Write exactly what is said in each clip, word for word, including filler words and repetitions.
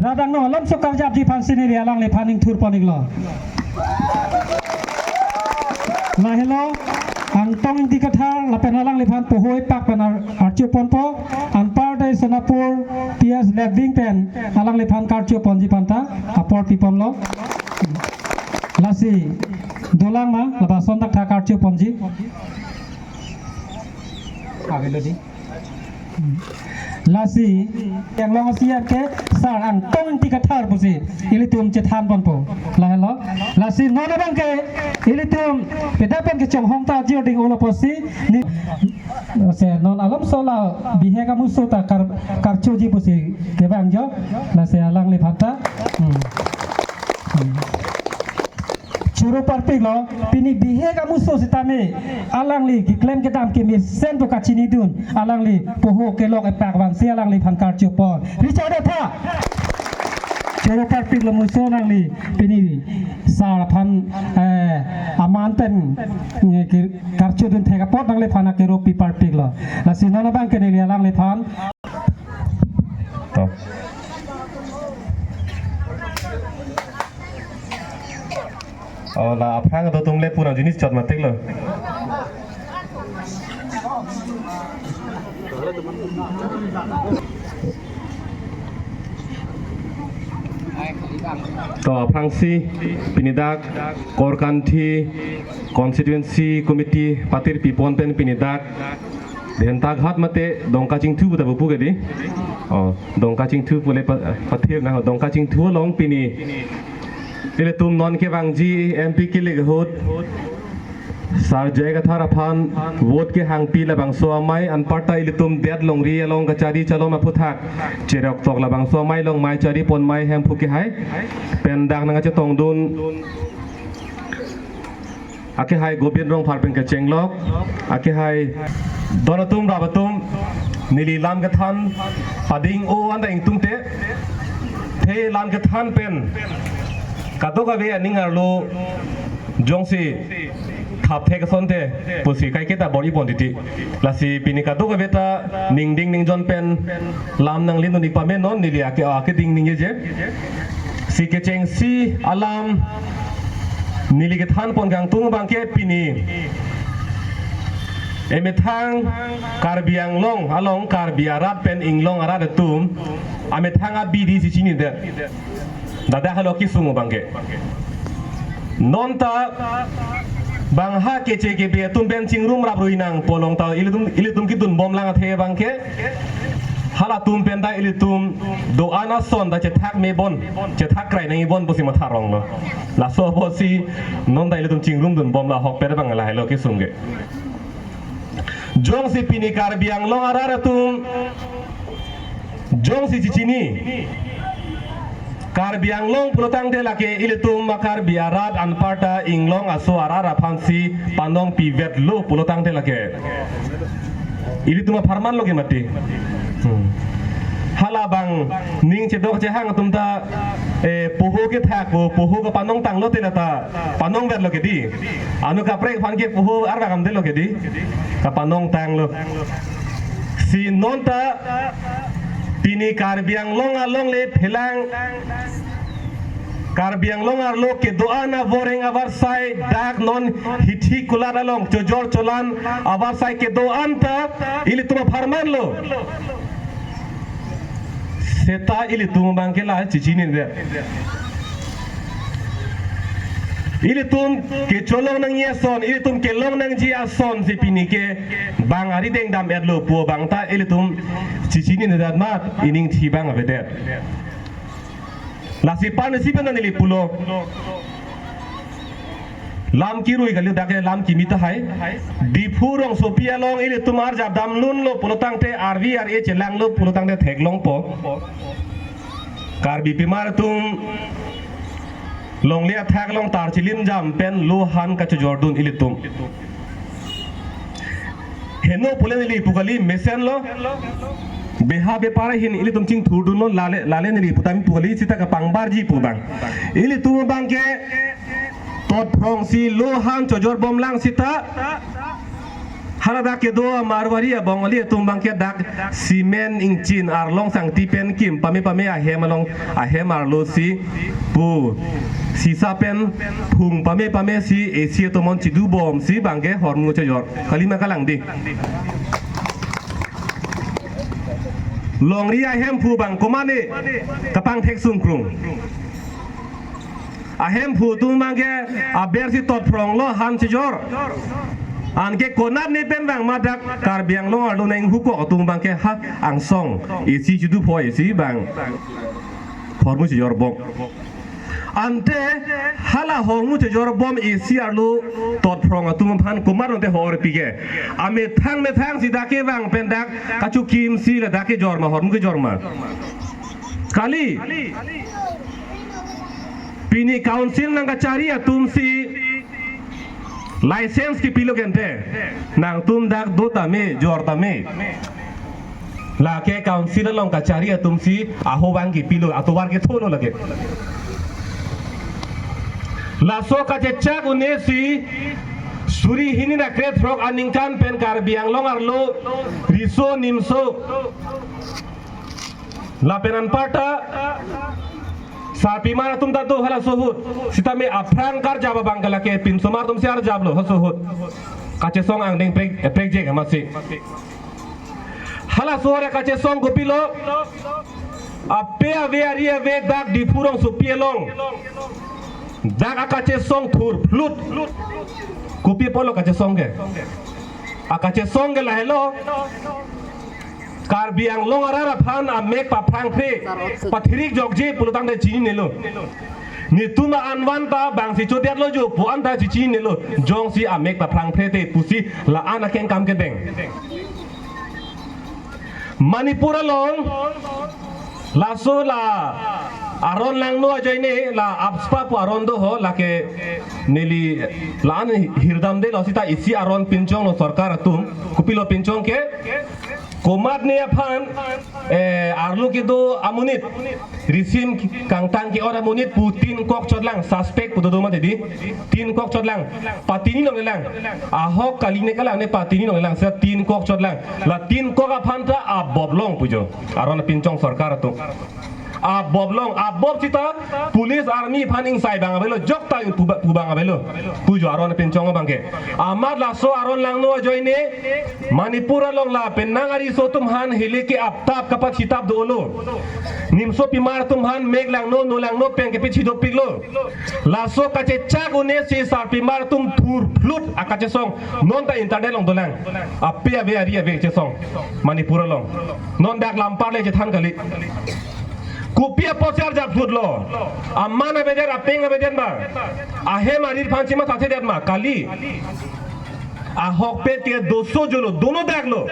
Radang no alam so karjapji aphan si neli alangliphan ingthur pon-iklo. Lahelo, Angtong Ingti Kathar, lapen alangliphan poho epak pen ar-, archo ponpo, anparta Sonapur P S Left Wing pen alangliphan karcho ponji aphanta apor pi ponlo. Lasi dolang ma, lapuson dak tha karcho ponji. Avelo dei. Lasi, Anglong C M ke Sar Angtong Ingti Kathar pusi ilitum chethan ponpo. Lahelo. Lasi non abang ke ilitum peda pen kechonghong ta jir ding olo pusi ni se non alam so la bihek amuso ta kar, karchoji pusi kevang jo. Lasi alangliphan ta. Hmm. Hmm. Choro parpiklo, pini bihek amuso sitame, alangli keklem kedam kemesen pu kachinidun, alangli poho kelok epak vangsi alangliphan karcho pon. Richard Atha. Choro parpiklo muso nangli, pini sar aphan, eh, aman pen, eh, ke-, karchodun thek apot nangliphan akero pi parpiklo. Lasi non abang ke neli alangliphan. To. Oh, la aphrang do tumle pura jinis chot matik lo. To aphrangsi pini dak Korkanthi Constituency Committee patir pipon pen pini dak Dentaghat mate Dongkachingthu puta bupu ke dei. Oh, Dongkachingthu pule pa-, pathir na Dongkachingthu along pini. Ilitum non kevangji M P kilik ahut Sar J I Kathar aphan vote kehangpi labangso amei anparta ilitum det longri along kachari chalom aphuthak cherok tok labangso amei along mei chari pon mei Hemphu kehai pen dak nangkachetongdun. Akehai Gobind Rongphar pen kechenglok. Akehai don atum rap atum neli lam kethan pading o anta ingtungte. The lam kethan pen kadokave aning arlo jongsi thap thek asonte pusi kaiketa bor-i pon titi. Lasi pini kadokave ta ningding ningjon pen lam nanglin un-ik pame non neli ake, akeding ningjeje. Si kechengsi alam neli kethan pon kangtung abangke pini emethang Karbi Anglong along Karbi arat pen inglong arat atum amethang abidi si chinidet. Dada halo kisung abangke. Non ta bang ha keche kebe atum pen chingrum rap rui nang pu along ta ilitum, ilitum kidun bom lang athe abangke. Halatum pen ta ilitum do-an ason ta chethak me bon, chethak krai nang ibon pusi matha ronglo. Laso pusi non ta ilitum chingrum dun bom la ahok per abang lahelo kisung ke. Jongsi pini Karbi Anglong arat atum jongsi chichini Karbi Anglong pulotangte lake ilitum a-Karbi arat anparta inglong aso arat aphansi panong pivetlo pulotangte lake. Ilitum apharman lo ke mati. Hmm. Hala bang ning chedok chehang atum ta, eh, poho kethak po, poho kapanong tanglo te lata panong vetlo ke dei. Anu kaprek aphan ke poho arvak amdelo ke dei. Kapanong tanglo. Si non ta pini Karbi Anglong along le phelang Karbi Anglong arlo kedo-an avoreng avarsai dak non hithi kulat along chojor cholan avarsai kedo-an ta ilitum apharman lo. Seta ilitum abangke la chichinidet. Ilitum kecholong nangji ason, ilitum kelong nangji ason si pini ke bang arideng dam-etlo pu abang ta ilitum chichinidet amat ining thi bang avedet. Lasi pan isi pen neli pulo. Lam kirui kali dak ke lam kimi tahai. Diphu rongsopi along ilitum arjap damlunlo pulotangte R V R A chelanglo pulotangte theklongpo. Karbi pimar atum longle athak along tar chilim jam pen lo han kachojordun ilitum. Heno pule neli pu kali mesenlo. Beha bepar ahin ilitum chingthurdunlo lale, lale neli pu tame pu kali sita kapangbarji pu abang. Ilitum abangke tot phrongsi lo han chojor bom lang sita. Hala dak kedo a Marwari a Bongali atum abangke dak cement ingchin arlong sangti pen kim pame pame ahem along ahem arlo si pu sisa pen phung pame pame si A C atum on chidu bom si abangke hormu chojor. Kalima kalang di. Longri ahemphu abang komane kapangthek sungkrung. Ahemphu atum abangke aber si totphrong lo han chojor. Anke konat ne pen abang ma dak Karbi Anglong arlo nang hukok atum abangke ha angsong A C chidu pho A C abang hormu chojor bom. Ante hala hormu chojor bom A C arlo totphrong atum aphan komat ante hor pike. Amethang methang si dak kevang pen dak kachukim si la dak kejor ma hormu kejor ma. Kali. Pini council nangkachari atum si license kipilo kente. Nangtum dak do tame, jor tame. Lake council along kachari atum si aho abang kipilo, atovar ketholo lake. Laso kachechak un-e si suri hini ra krethrok aningkan pen Karbi Anglong arlo riso nimso lapen anparta sarpimar atum ta do halaso ahut. Sitame aphrang karjap abang ke lake pinsomar atum si arjaplo halaso ahut. Kachesong angdeng prek, prekjek amatsi. Halaso ahut kachesong kopilo? Ape ave ari ave dak Diphu rongsopi along dak akachesong thurphlut. Kopi apotlo kachesong ke? Akachesong ke lahelo. Karbi Anglong arat aphan amek paphrangphre, pathirik jokje pulotangte chininelo. Netum anvan ta bang si chodetlo jo pu anta chichinelo. Jongsi amek paphrangphre te pusi la-an akengkam kedeng. Manipur along laso la aron langno ajoine la AFSPA pu aron do ho, lake neli la-an hirdamdelo sita isi aron pinchonglo sorkar atum. Kopilo pinchong ke? Komatne aphan, eh, arlo kedo amonit, risim kangtang ke-ot amonit pu tin kok chotlang, suspect pu dodo mati di, tin kok chotlang, patini longlelang, ahok kali ne kalang ne patini longlelang, seta tin kok chotlang, la tin kok aphan ta abob long pu jo, aron pinchong sorkar atum. Abob long, abob sita police army aphan ingsai abang avelo, jokta pu ba-, pu abang avelo. Pu jo aron pinchong abang ke. Amat laso aron langno ajoine Manipur along lapen nang ariso atum aphan hile ke aptap kapachitap dolo. Nimsopimar atum aphan mek langno, no langno pen kepachido piklo. Laso kachechak un-e si sarpimar atum thurphlut akachesong. Non ta internet along dolang. Ape ave ari ave chesong Manipur along. Non dak lampar le chethan kali. Kopi apot si arjapphutlo? Aman avedet, apeng avedet ma? Ahem arir aphan chimathathedet ma? Kali. Ahokpet ke doso jolo, dono daklo.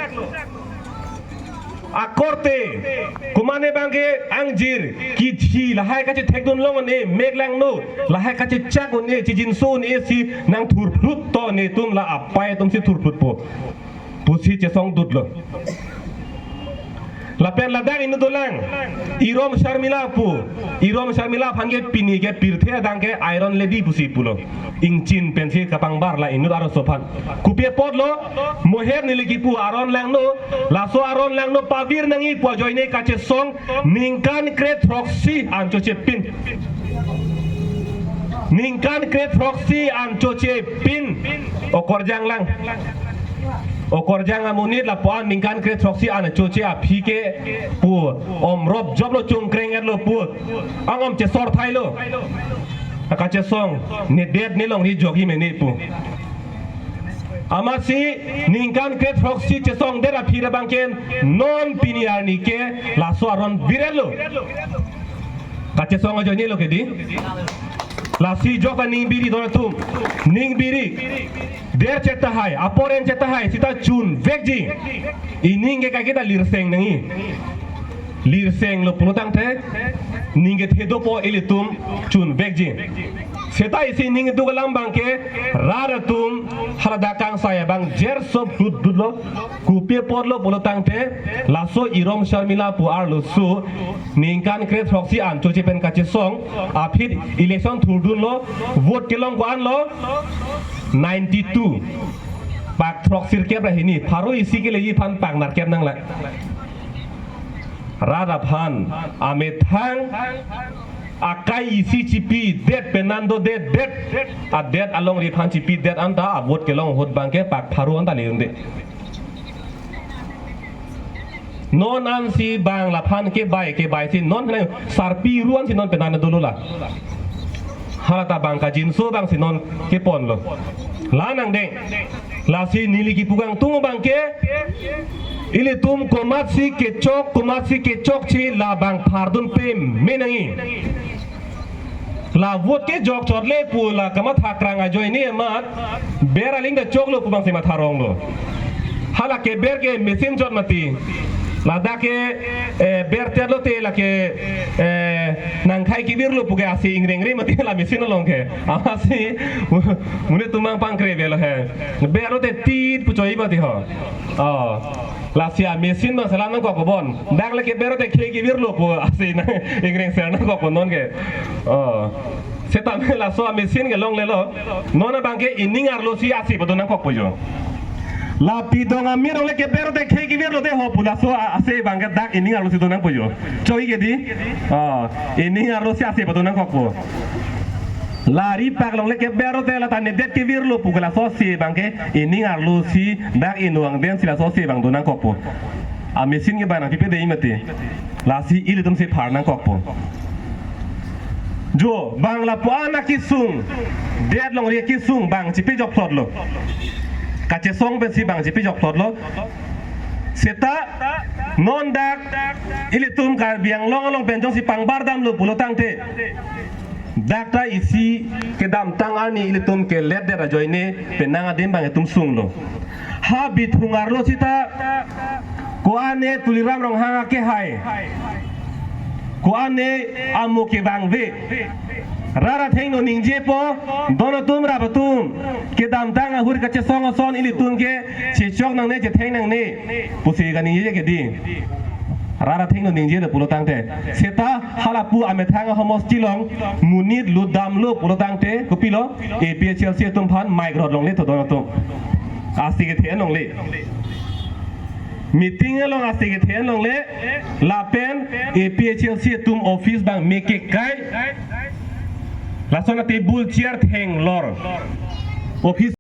Akorte, komane abang ke angjir, kithi, lahai kachethekdun long un-e, mek langno, lahai kachechak un-e, chijinso un-e si nang thurphlut to netum la apai atum si thurphlut po. Pusi chesong dutlo. Lapen ladak inut dolang. Irom Sharmila pu. Irom Sharmila aphan ke pini ke pirthe adang ke iron lady pusi pulo. Ingchin pensi kapangbar la inut arloso aphan. Kopi apotlo? Moher neli kipu aron langno. Laso aron langno pavir nangji pu ajoine kachesong ningkan kre throksi an chochepin. Ningkan kre throksi an chochepin. Okorjang lang. Okorjang amonit lapu-an ningkan kre throksi an choche aphi ke pu omrop joplo, chungkreng-etlo pu. Angom chesor thailo. Akachesong nedet nelongri jokji mene pu. Amatsi ningkan kre throksi chesongdet aphi ra abang ke non pini arni ke laso aron vir-etlo. Kachesong ajoinelo ke di. Lasi jok aning biri don atum. Ning biri. Der chetahai, apor en chetahai, sita chunvekji. Ining ke kaiketa lirseng nangji. Lirsenglo pulotangte, ning kethe dopo ilitum chunvekji. Seta isi ning duk alam abang ke, rat atum, haladak kangsai abang jer sop dut dutlo, kopi apotlo pulotangte, laso Irom Sharmila pu arloso, ningkan kre throksi an choche pen kachesong, aphi election thurdunlo, vote kelong ko-anlo, ninety-two. Pak throksi kep ra hini, pharo isi keleji aphan pak nerkep nanglang. Rat aphan amethang akai isi chipidet, penan dodedet, adet alongri aphan chipidet anta avote kelong ahut abangke pak pharo anta le-unde. Non ansi bang laphan kebai kebai si non phenan sarpi ru ansi non penan dolo la. Hala ta bang kangjinso abangsi non keponlo. La nangdeng. Lasi neli kipu kangtung abangke, ilitum komatsi kechok, komatsi kechokche labang phardun pame nangji. La vote kejok chotle pu la kamatha krang ajoine amat ber aling ta choklo pu abangsi matha ronglo. Hala keber ke machine chot mati. Ladak ke, eh, bertet lote lake, eh, nangkhai kevirlo pu ke asi ingrengre mati la machine along ke. Amatsi monit atum abang pangkre avelo he. Berlote tit pu choi mati ho. Oh. Lasi a machine abang selam nangkok bon. Dak le keber lote khei kevirlo pu asi nang ingreng ser nangkok non ke. Oh. Setame laso a machine ke longlelo. Non abangke ining arlo si asi padun nangkokpo jo. La pidong amir along le keber lote khei kevirlote ho pu laso a asi abangke dak ining arlo si dun nangpo jo. Choi ke di. Oh, ining arlo si asi padun nangkokpo. La ripak along le keber lote la ta nedet kevirlo pu ke laso asi abangke ining arlo si dak inwang den si laso asi abang dun nangkokpo. A machine ke bang nangpipe dei mati. Lasi ilitum si phar nangkokpo. Jo, bang lapu-an akesung, det longri akesung bang chipejok plotlo. Kachesong pensi bang chipejok plotlo. Seta non dak ilitum Karbi Anglong along pen jongsi pangbar damlo pulo tangte, dak ta isi kedamtang arni ilitum keletdet ajoine penang adim bang itum sunglo. Ha Bithung arlo sita ko-an ne Tuliram Ronghang akehai, ko-an ne amo kevangve. Rat athengno ningjepo, don atum rap atum, kedamtang ahut kachesong ason ilitum ke chechok nangne, chetheng nangne pusi kaningje ke di. Rat athengno ningjelo pulo tangte. Seta halapu amethang ahomosti along monit lut damlo pulo tangte kopilo, A P H L C atum aphan mic rot longle to don atum. Asi kethe longle. Meeting along asi kethe longle, lapen A P H L C atum office bang me kekai. Lason a table chair theng lor. Office